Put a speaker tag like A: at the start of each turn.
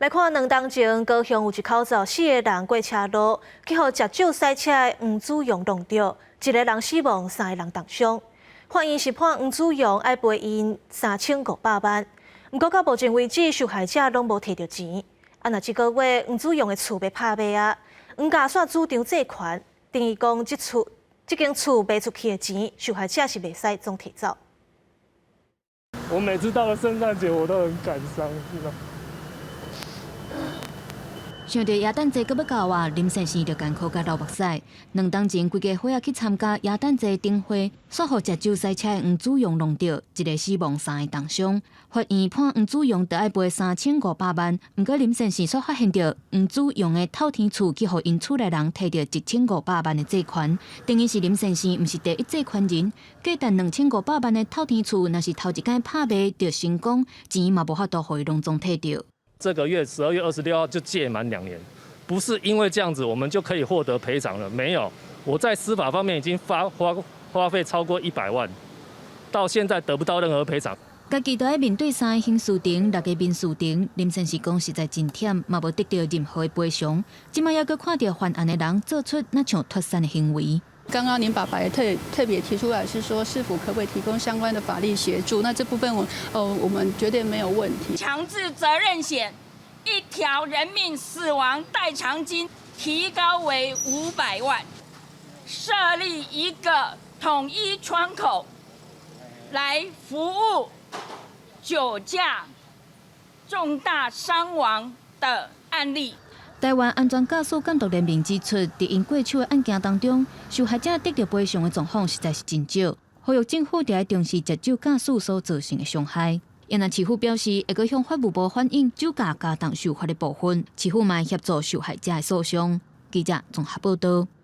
A: 來看2冬前，高雄有一口罩四个人過車路，去予食酒駛車的黃子陽挵著，一个人死亡，三个人重傷。法院是判黃子陽愛賠𪜶3500萬，毋過到目前為止，受害者攏無提著錢。啊，若這個月黃子陽的厝欲拍賣啊，黃家煞主張債權，等於講這間厝賣出去的錢，受害者是袂使總提走。
B: 我每次到了聖誕節，我都很感傷，知道。
C: 想著耶誕節閣欲到啊，林先生就艱苦共流目屎。2冬前，規家伙仔去參加耶誕節燈會，煞予食酒駛車的黃子陽挵著，一个死亡，三个重傷。法院判黃子陽著愛賠3500萬，毋過林先生煞發現著黃子陽的透天厝去予𪜶厝內人提著1500萬的債權，等於是林先生毋是第一債權人，價值2500萬的透天厝，若是頭一擺拍賣著成功，錢嘛無法度予伊攏總提著。
D: 這個月12月26號就屆滿2年，不是因為這樣子我們就可以獲得賠償了？沒有，我在司法方面已經花費超過100萬，到現在得不到任何賠償。
C: 家己都愛面對三個刑事庭、六个民事庭，林先生講實在真忝，嘛無得著任何的賠償。這擺猶閣看著犯案的人做出若像脫身的行為。
E: 剛剛林爸爸也特別提出來，是說市府可不可以提供相關的法律協助？那這部分我們絕對沒有問題。
F: 強制責任險一條人命死亡代償金提高為500萬，設立一個統一窗口來服務酒駕重大傷亡的案例。
C: 台灣安全駕駛監督聯盟指出，佇𪜶過手的案件當中，受害者得著賠償的狀況實在是真少。呼籲政府著愛重視食酒駕駛所造成的傷害。宜蘭市府表示，會閣向法務部反映酒駕加重受罰的部分，市府嘛會協助受害者的訴訟。記者綜合報道。